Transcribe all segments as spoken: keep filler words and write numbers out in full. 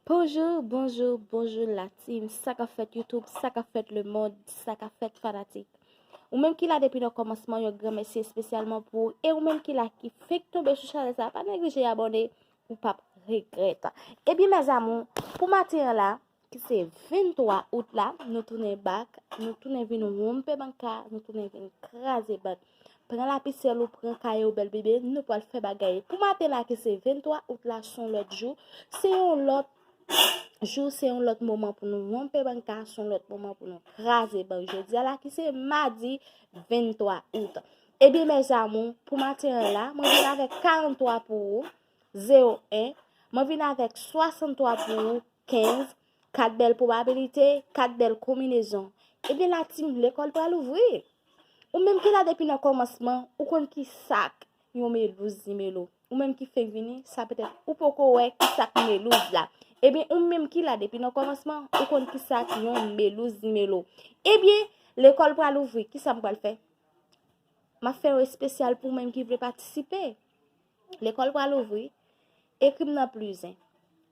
Bonjou, bonjou, bonjou la team. Sa k ap fèt YouTube, sa k ap fèt lemonn, sa k ap fèt fanatik. Ou menm ki la depi nan kòmansman, yon gran mèsi espesyalman pou ou. E ou menm ki la ki fenk tonbe sou chanèl sa, pa neglije abòne, ou p ap regrèt. Ebyen, mes amours, pou maten an la, ki se venntwa out la, nou tounen back, nou tounen vin wonpe banka, nou tounen vin kraze bank. Pran lapisèl ou, pran kaye ou, bèl bebe, nou pral fè bagay. Pou maten la ki se venntwa out la, se yon lòt jou, se yon lòt jou, se yon lòt moman pou nou wonpe banka, se yon lòt moman pou nou kraze bank. Jodi a la ki se madi venntwa out. Ebyen, mes amours, pou maten an la, mwen vin avèk karanntwa pou ou, zewo en. Mwen vin avèk swasanntwa pou ou, kenz. Kat bèl pwobabilite, kat bèl konbinezon. Ebyen, la team, lekòl pral ouvri. Ou menm ki la depi nan kòmansman, ou konn ki sa k yon melouz di melo. Ou menm ki fenk vini, sa petèt ou poko wè ki sa k melouz la. Ebyen, ou menm ki la depi nan kòmansman, ou konn ki sa k yon melouz di melo. Ebyen, lekòl pral ouvri, ki sa m pral fè? M ap fè yon espesyal pou ou menm ki vle patisipe. Lekòl pral ouvri. Ekri m nan plizen.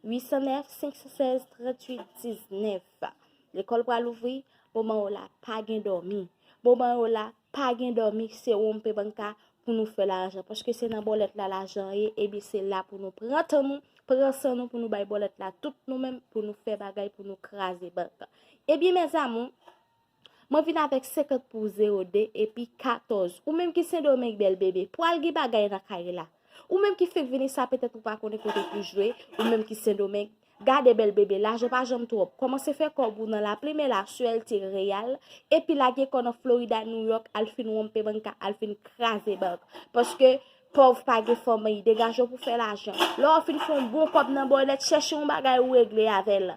Uit san nèf, senk san sèz, tranntuit diznèf. Lekòl pral ouvri. Moman w la, pa gen dòmi. Moman w la, pa gen dòmi, se wonpe banka pou nou fè lajan. Paske se nan bòlèt la lajan ye, ebyen se la pou nou pran tan nou, pran san nou pou nou bay bòlèt la tout nou menm, pou nou fè bagay, pou nou kraze bank. Ebyen, mes amours, mwen vin avèk senkant pou zewo de epi katòz. Ou menm ki Sendomeng, bèl bebe, pral gen bagay nan kay la. Ou menm ki fenk vini sa, petèt ou pa konnen kote pou jwe, ou menm ki Sendomeng, gade, bèl bebe, lajan pa janm twòp. Kòmanse fè kòb ou nan lapli, men la swèlte reyal, epi lage kò nan Florida, New York, al fin wonpe banka, al fin kraze bank. Paske pòv pa gen fanmi, degaje w pou fè lajan. Lè w fin fè yon bon kòb nan bòlèt, chèche yon bagay ou regle avè l.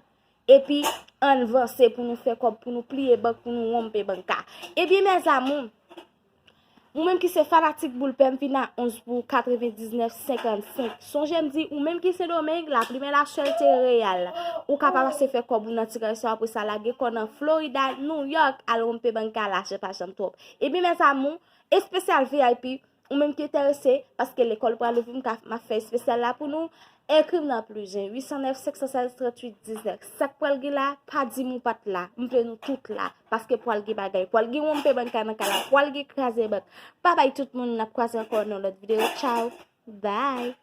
Epi, ann vanse pou nou fè kòb, pou nou pliye bank, pou nou wonpe banka. Ebyen, mes amours, ou menm ki se fanatik boul pè, m vin a onz pou katrevendiznèf senkannsenk. Sonje m di, ou menm ki Sendomeng, lapli men la swèlte reyal. Ou ka pa pase fè kòb ou nan ti kay sa, apre sa lage kò nan Florida, New York, al wonpe banka, lajan pa janm twòp. Ebyen, mes amours, espesyal V I P, ou menm ki enterese, paske lekòl pral ouvri, m ka, m ap fè espesyal la pou nou. Ekri m nan plizen, uit san nèf, senk san sèz, tranntuit diznèf. Sa k pral gen la, pa di m ou pa t la. M vle nou tout la, paske pral gen bagay. Pral gen wonpe banka nan kay la, pral gen kraze bank. Babay tout moun, n ap kwaze ankò nan lòt videyo. Tchaw. Bye.